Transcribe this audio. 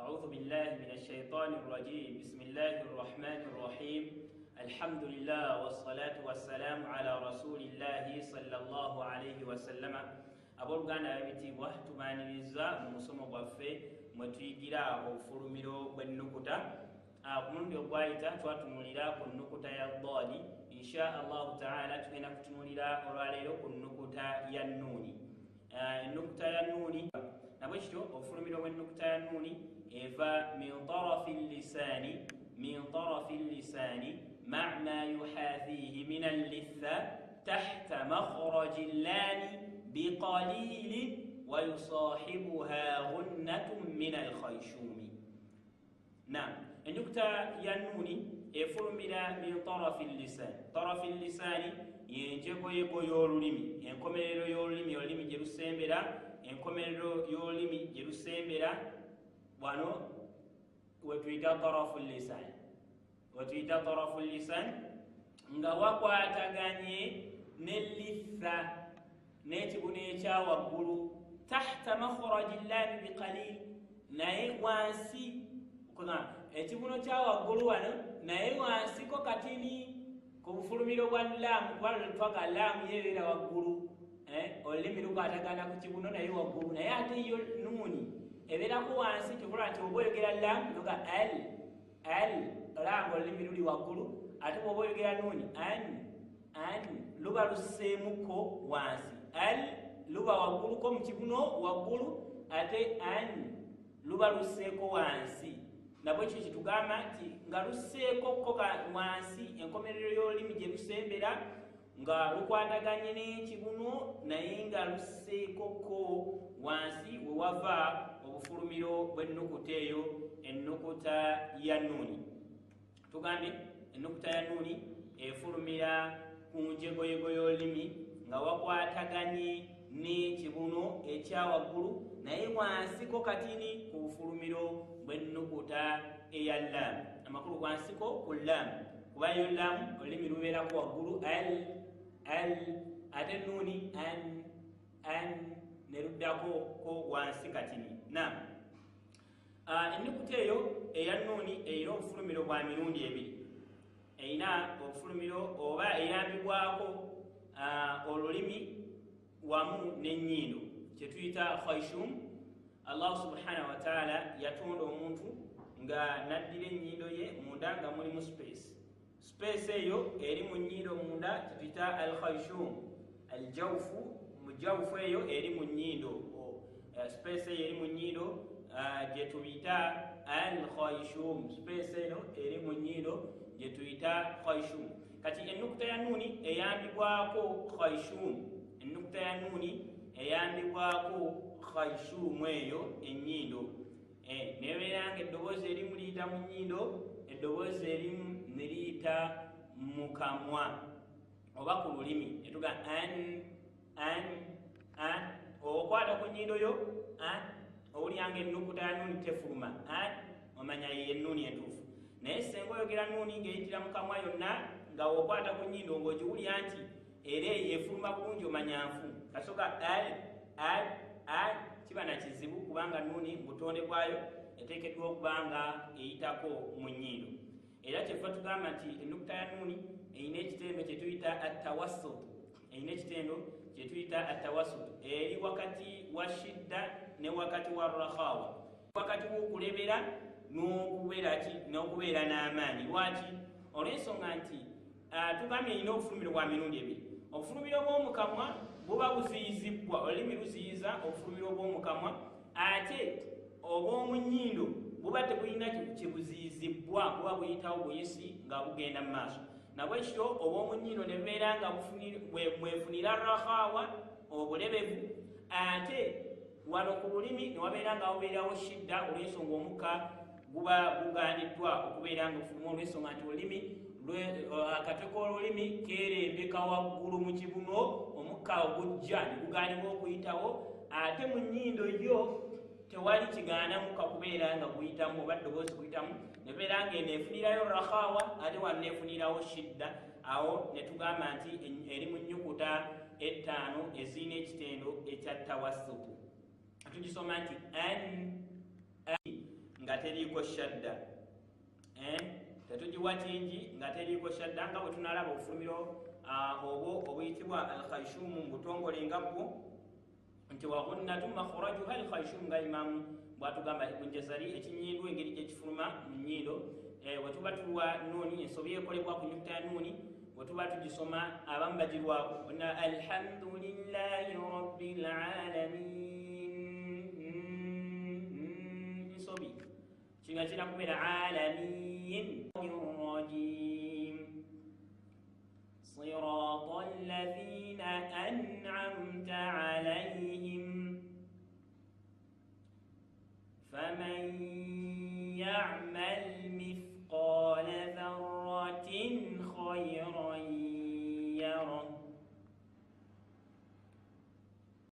أعوذ بالله من الشيطان الرجيم. بسم الله الرحمن الرحيم. الحمد لله والصلاة والسلام على رسول الله صلى الله عليه وسلم. Abooluganda ab'ebitiibwa, tubaaniriza mu musomo gwaffe mwe tuyigira obufulumiro bw'ennukuta. Ku mulundi ogwayita twatunulira ku nnukuta ya daali. Insha Allahu taala tugenda kutunulira olwaleero ku nnukuta ya nuuni. Ennukuta ya nuuni nabwe kityo obufulumiro bw'ennukuta ya nuuni eva min tarafi lisaani, min tarafi lisaani ma ma yuhathihi min allitha tahta makhraji llaani biqalilin wa yusahibuha ghunnatun min alkhayshumi. Nam, ennukuta ya nuuni efulumira min tarafi lisaani. Tarafi lisaani yenjegoyego y'olulimi, enkomerero y'olulimi, olulimi gye lusembera, enkomerero y'olulimi gye lusembera wano wetuyita tarafu lisaani, wetuyita tarafu lisaani nga wakwataganye ne litha n'ekibuno ekya waggulu tahta makhraji llaami biqalil, naye wansi ekibuno kya waggulu wano, naye wansiko katini ku bufulumiro bwa laamu, kuba twaga laamu yebeera waggulu, olulimi lukwatagana ku kibuno naye waggulu, naye ate yo nuuni ebeerako wansi. Kivula nti oba oyogera laamu noga al al, olaba nga olulimi luli waggulu, ate bw'oba oyogera nuuni an an, luba lusseemuko wansi. Al luba wagguluko mu kibuno waggulu, ate an luba lusseeko wansi. Nabwe kyo kitugamba nti nga lusseekoko wansi, enkomerero y'olulimi gye lusembera nga lukwataganye n'ekibuno, naye nga lusseekoko wansi we wava obufulumiro bw'ennukuta eyo, ennukuta ya nuuni. Tugambye ennukuta ya nuuni efulumira ku njegoyego y'olulimi nga wakwataganye n'ekibuno ekya waggulu, naye wansiko katini ku bufulumiro bw'ennukuta eya laamu. Amakulu wansiko ku laamu, kuba yo laamu olulimi lubeerako waggulu al al, ate nuuni an an ne luddako ko wansi katini. Nam, ennukuta eyo eya nuuni erina obufulumiro bwa mirundi ebiri. Erina obufulumiro oba eyambibwako olulimi wamu n'ennyindo kyetuyita khayshum. Allah subhanahu wataala yatonda omuntu nga naddira ennyindo ye munda nga mulimu space. Space eyo eri mu nnyindo munda kyetuyita al khayshum, aljawfu. Mu jawfu eyo eri mu nnyindo, space eyo eri mu nnyindo gyetuyita al khayshum. Space eno eri mu nnyindo gyetuyita khayshum. Kati ennukuta ya nuuni eyambibwako khayshum, ennukuta ya nuuni eyambibwako khayshum eyo ennyindo, nebeera nga eddoboozi erimu liyita mu nnyindo, eddoboozi erimu ne liyita mu kamwa oba ku lulimi. Netuga an an an, okwata ku nnyindo yo an, owulira nga ennukuta ya nuuni tefuluma an, omanya ye ennuuni entuufu. Naye senga oyogera nuuni ng'eyitira mu kamwa yonna nga okwata ku nnyindo ng'ogiwulira nti era eyo efuluma bulungi, omanya nfu. Kasoka al al al kiba na kizibu, kubanga nuuni butonde bwayo eteekeddwa okuba nga eyitako mu nnyindo. Era kyefa tugamba nti ennukuta ya nuuni erina ekitendo kyetuyita atawassut, erina ekitendo kyetuyita atawassut, eri wakati wa shidda ne wakati wa rakhawa, wakati w'okulebera n'okubeera ki n'okubeera n'amaanyi. Lwaki? Olw'ensonga nti tugambye erina obufulumiro bwa mirundi ebiri. Obufulumiro bw'omukamwa buba buziyizibbwa, olulimi luziyiza obufulumiro bw'omukamwa, ate obw'omu nnyindo buba tebulina kyebuziyizibbwa, buba buyitawo buyisi nga bugenda mu maaso. Nabwe kityo obw'omu nnyindo ne bubeera nga bwefunira rakhawa, obulebevu, ate wano ku lulimi ne wabeera nga wabeerawo shidda, olw'ensonga omukka guba gugaaniddwa okubeera nga ofuluma, olw'ensonga nti olulimi akatwe k'olulimi kerembeka waggulu mu kibuno, omukka ogujja ne gugaanibwa okuyitawo, ate mu nnyindo yo tewali kigaana mukka kubeera nga guyitamu oba ddoboozi kuyitamu, ne beera nga eno efunirayo rakhawa, ate wano neefunirawo shidda. Awo ne tugamba nti eri mu nnyukuta 5 ezirina ekitendo ekya tawassutu. Tugisoma nti an nga teriiko shadda, eh? Tetugiwa kingi nga teriiko shadda, nga bwe tunalaba obufulumiro obwo obuyitibwa alkhaishumu mu butongole nga bwo nti waghunnatu makhrajuha alkhaishumu, nga Imamu bwatugamba Ibn Jazari, ekinyindo engeri gyekifuluma mu nnyindo. Wetuba tuwa nuuni, ensobi ekolebwa ku nyukuta ya nuuni wetuba tugisoma, abamu bagirwako na alhamdulillahi rabbil alamin. Nsobi, kinga kirina kubeera alamin rajim, sirata alladhina an'amta alayhim.